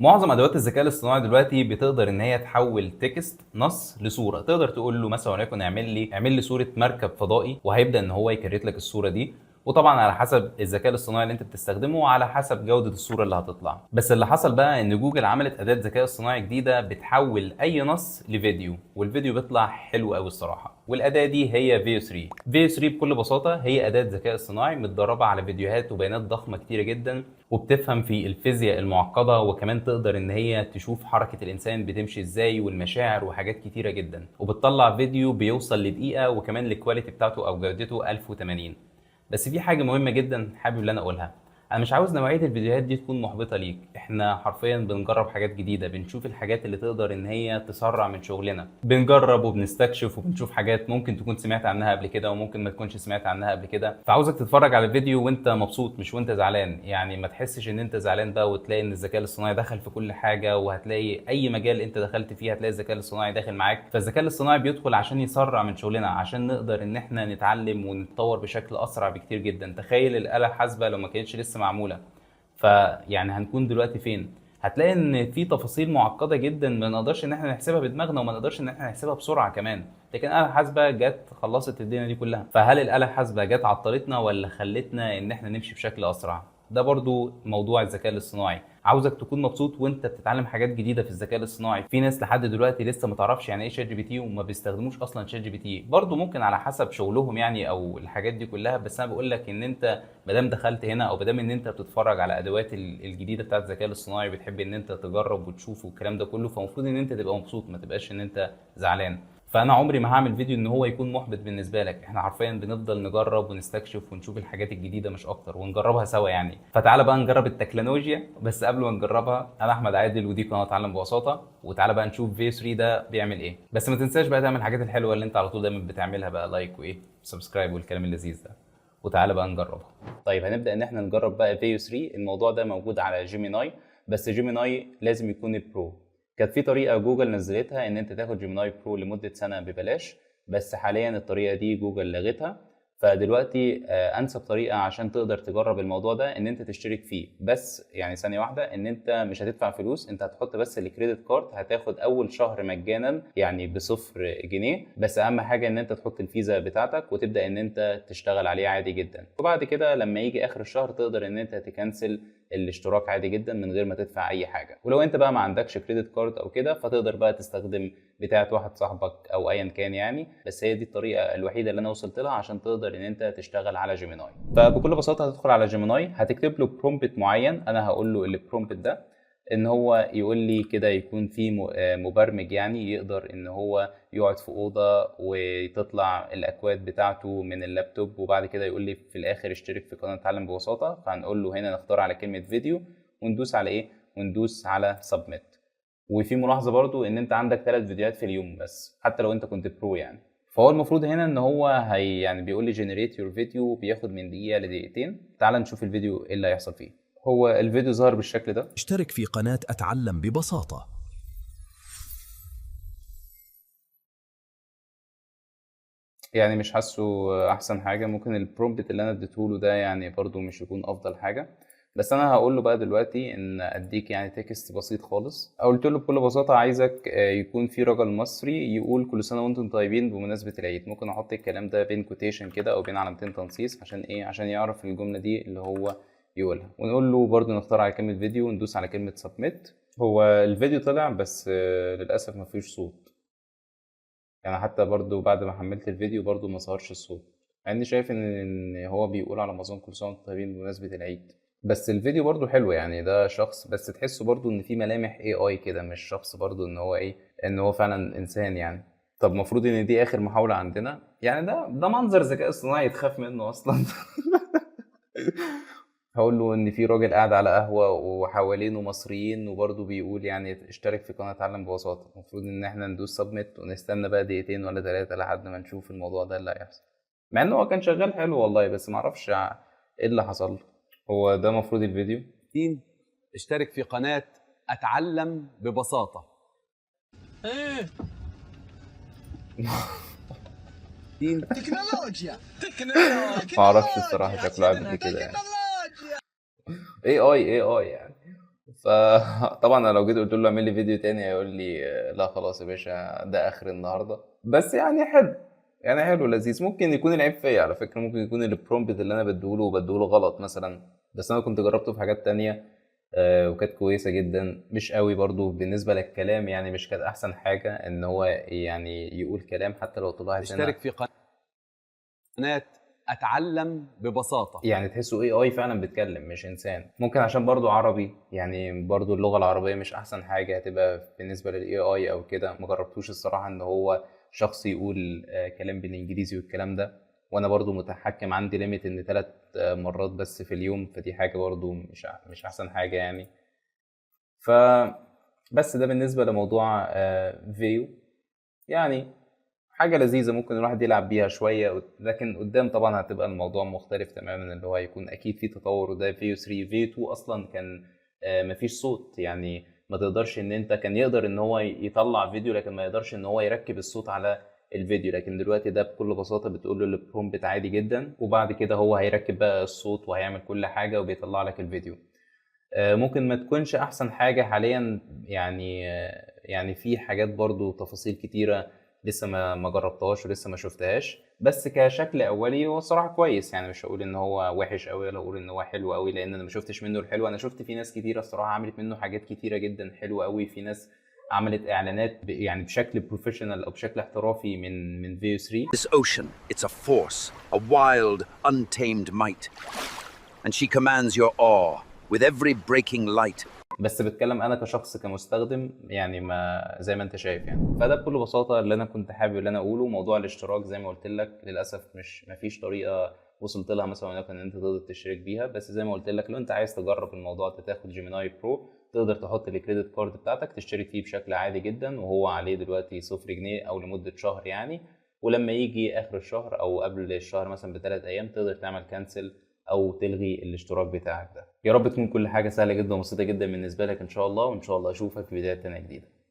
معظم ادوات الذكاء الاصطناعي دلوقتي بتقدر ان هي تحول text نص لصورة. تقدر تقول له مثلا وليكن اعمل لي صوره مركب فضائي، وهيبدا ان هو ي create لك الصورة دي. وطبعا على حسب الذكاء الاصطناعي اللي انت بتستخدمه وعلى حسب جوده الصورة اللي هتطلع. بس اللي حصل بقى ان جوجل عملت اداه ذكاء اصطناعي جديدة بتحول اي نص لفيديو، والفيديو بيطلع حلو قوي الصراحة. والاداه دي هي Veo 3. Veo 3 بكل بساطة هي اداه ذكاء اصطناعي متدربه على فيديوهات وبيانات ضخمة كتيرة جدا، وبتفهم في الفيزياء المعقدة، وكمان تقدر ان هي تشوف حركة الانسان بتمشي ازاي والمشاعر وحاجات كتيرة جدا، وبتطلع فيديو بيوصل لدقيقه، وكمان ال quality بتاعته او جودته 1080. بس في حاجة مهمة جدا حابب ان انا اقولها، انا مش عاوز نوعية الفيديوهات دي تكون محبطة ليك. احنا حرفيا بنجرب حاجات جديده، بنشوف الحاجات اللي تقدر ان هي تسرع من شغلنا، بنجرب وبنستكشف وبنشوف حاجات ممكن تكون سمعت عنها قبل كده وممكن ما تكونش سمعت عنها قبل كده. فعاوزك تتفرج على الفيديو وانت مبسوط مش وانت زعلان، يعني ما تحسش ان انت زعلان بقى وتلاقي ان الذكاء الاصطناعي دخل في كل حاجة، وهتلاقي اي مجال انت دخلت فيه هتلاقي الذكاء الاصطناعي داخل معاك. فالذكاء الاصطناعي بيدخل عشان يسرع من شغلنا، عشان نقدر ان احنا نتعلم ونتطور بشكل اسرع بكتير جدا. تخيل الآلة الحاسبة لو ما كانتش لسه معمولة، فيعني هنكون دلوقتي فين؟ هتلاقي ان في تفاصيل معقدة جدا ما نقدرش ان احنا نحسبها بدماغنا، وما نقدرش ان احنا نحسبها بسرعة كمان. لكن الاله الحاسبة جت خلصت الدنيا دي كلها. فهل الاله الحاسبة جت عطلتنا ولا خلتنا ان احنا نمشي بشكل اسرع؟ ده برضو موضوع الذكاء الاصطناعي. عاوزك تكون مبسوط وانت بتتعلم حاجات جديدة في الذكاء الاصطناعي. في ناس لحد دلوقتي لسه ما تعرفش يعني ايه ChatGPT وما بيستخدموش اصلا ChatGPT، برضو ممكن على حسب شغلهم يعني او الحاجات دي كلها. بس انا بقول لك ان انت ما دام دخلت هنا او ما دام ان انت بتتفرج على ادوات الجديدة بتاعت الذكاء الاصطناعي، بتحب ان انت تجرب وتشوف والكلام ده كله، فالمفروض ان انت تبقى مبسوط، ما تبقاش ان انت زعلان. فانا عمري ما هعمل فيديو ان هو يكون محبط بالنسبة لك. احنا حرفيا بنفضل نجرب ونستكشف ونشوف الحاجات الجديدة مش اكتر، ونجربها سوا يعني. فتعالى بقى نجرب التكنولوجيا. بس قبل ما نجربها، انا احمد عادل ودي قناة اتعلم ببساطه، وتعالى بقى نشوف Veo 3 ده بيعمل ايه. بس ما تنساش بقى تعمل الحاجات الحلوة اللي انت على طول دايما بتعملها بقى، like وايه subscribe والكلام اللذيذ ده، وتعالى بقى نجربها. طيب هنبدا ان احنا نجرب بقى Veo 3. الموضوع ده موجود على Gemini، بس Gemini لازم يكون Pro. كانت في طريقه جوجل نزلتها ان انت تاخد Gemini Pro لمدة سنة ببلاش، بس حاليا الطريقة دي جوجل لغتها. فدلوقتي انسب طريقه عشان تقدر تجرب الموضوع ده ان انت تشترك فيه. بس يعني ثانية واحده، ان انت مش هتدفع فلوس، انت هتحط بس ال credit card، هتاخد اول شهر مجانا يعني ب0 جنيه. بس اهم حاجة ان انت تحط الفيزا بتاعتك وتبدا ان انت تشتغل عليه عادي جدا. وبعد كده لما يجي اخر الشهر تقدر ان انت ت cancel الاشتراك عادي جدا من غير ما تدفع اي حاجه. ولو انت بقى ما عندكش credit card او كده، فتقدر بقى تستخدم بتاعه واحد صاحبك او ايا كان يعني. بس هي دي الطريقة الوحيدة اللي انا وصلت لها عشان تقدر ان انت تشتغل على Gemini. فبكل بساطة هتدخل على Gemini، هتكتب له prompt معين. انا هقول له ال prompt ده ان هو يقول لي كده يكون في مبرمج يعني يقدر ان هو يقعد في اوضة وتطلع الاكواد بتاعته من اللابتوب، وبعد كده يقول لي في الاخر اشترك في قناة اتعلم ببساطه. فهنقول له هنا نختار على كلمة فيديو وندوس على ايه؟ وندوس على submit. وفي ملاحظة برضو ان انت عندك 3 فيديوهات في اليوم بس، حتى لو انت كنت Pro يعني. فهو المفروض هنا ان هو هي يعني بيقول لي generate your video، بياخد من دقيقة لدقيقتين. تعال نشوف الفيديو ايه اللي هيحصل فيه. هو الفيديو ظهر بالشكل ده. اشترك في قناة أتعلم ببساطة. يعني مش حاسه احسن حاجة، ممكن ال prompt اللي انا اديته ده يعني برضو مش يكون افضل حاجه. بس انا هقول له بقى دلوقتي ان اديك يعني text بسيط خالص. قلت له بكل بساطة عايزك يكون في رجل مصري يقول كل سنة وانتم طيبين بمناسبة العيد. ممكن احط الكلام ده بين quotation كده او بين علامتين تنصيص، عشان ايه؟ عشان يعرف الجملة دي اللي هو يقولها. ونقول له برضو نختار على كلمة فيديو وندوس على كلمة submit. هو الفيديو طلع بس للاسف ما فيهوش صوت، يعني حتى برضو بعد ما حملت الفيديو برضو ما ظهرش الصوت، مع اني شايف ان هو بيقول على مظن كل سنة وانتم طيبين بمناسبة العيد. بس الفيديو برضو حلو يعني، ده شخص بس تحسه برضو ان في ملامح AI كده، مش شخص برضو ان هو ايه، ان هو فعلا انسان يعني. طب المفروض ان دي اخر محاولة عندنا يعني. ده منظر ذكاء اصطناعي تخاف منه اصلا. هقول له ان في راجل قاعد على قهوة وحوالينه مصريين، وبرضه بيقول يعني اشترك في قناة اتعلم ببساطة. المفروض ان احنا ندوس submit ونستنى بقى دقيقتين ولا 3 لحد ما نشوف الموضوع ده اللي هيحصل. مع انه هو كان شغال حلو والله، بس معرفش ايه اللي حصل. هو ده المفروض الفيديو. اشترك في قناة أتعلم ببساطة. ايه تكنولوجيا. ما اعرفش الصراحة شكله عامل كده يعني. AI AI يعني. فطبعا انا لو جيت قلت له اعمل لي فيديو تاني هيقول لي لا خلاص يا باشا، ده اخر النهارده. بس يعني حلو، يعني حلو لذيذ. ممكن يكون العيب فيا على فكره، ممكن يكون ال prompt اللي انا بديهوله غلط مثلا، بس انا كنت جربته في حاجات تانية وكانت كويسة جدا. مش قوي برضو بالنسبة للكلام، يعني مش كانت احسن حاجة ان هو يعني يقول كلام، حتى لو طلعت هنا. اشترك في قناة أتعلم ببساطة. يعني تحسه AI فعلا بيتكلم مش انسان. ممكن عشان برضو عربي، يعني برضو اللغة العربية مش احسن حاجة هتبقى بالنسبة لل AI او كده. ما جربتوش الصراحة ان هو شخص يقول كلام بالانجليزي والكلام ده، وانا برضو متحكم عندي limit ان 3 مرات بس في اليوم، فدي حاجة برضو مش احسن حاجة يعني. ف بس ده بالنسبة لموضوع Veo، يعني حاجة لذيذة ممكن الواحد يلعب بيها شوية، لكن قدام طبعا هتبقى الموضوع مختلف تماما، اللي هو هيكون أكيد في تطور. وده Veo 3، Veo 2 أصلا كان مفيش صوت، يعني ما تقدرش إن أنت، كان يقدر إن هو يطلع فيديو لكن ما يقدرش إن هو يركب الصوت على الفيديو. لكن دلوقتي ده بكل بساطة بتقول له ال prompt عادي جدا، وبعد كده هو هيركب بقى الصوت وهيعمل كل حاجة وبيطلع لك الفيديو. ممكن ما تكونش أحسن حاجة حاليا، يعني في حاجات برضو تفاصيل كتيرة لسه ما جربتهاش ولسه ما شفتهاش، بس كشكل اولي هو الصراحة كويس، يعني مش هقول ان هو وحش قوي ولا اقول ان هو حلو قوي، لان انا ما شفتش منه الحلو. انا شفت في ناس كتيرة الصراحة عملت منه حاجات كتيرة جدا حلوة قوي، في ناس عملت اعلانات يعني بشكل professional او بشكل احترافي من Veo 3. This ocean, it's a force, a wild, untamed might. And she commands your awe with every breaking light. بس بتكلم انا كشخص كمستخدم، يعني ما زي ما انت شايف يعني. فده بكل بساطة اللي انا كنت حابب اللي انا اقوله. موضوع الاشتراك زي ما قلت لك للاسف مش مفيش طريقه وصلت لها مثلا ولكن ان انت تقدر تشترك بيها، بس زي ما قلت لك لو انت عايز تجرب الموضوع ده تاخد Gemini Pro، تقدر تحط ال credit card بتاعتك تشترك فيه بشكل عادي جدا، وهو عليه دلوقتي 0 جنيه او لمدة شهر يعني، ولما يجي اخر الشهر او قبل الشهر مثلا ب3 ايام تقدر تعمل cancel او تلغي الاشتراك بتاعك ده. يا رب تكون كل حاجة سهلة جدا وبسيطة جدا بالنسبة لك ان شاء الله، وان شاء الله اشوفك في فيديوهات تانية جديدة.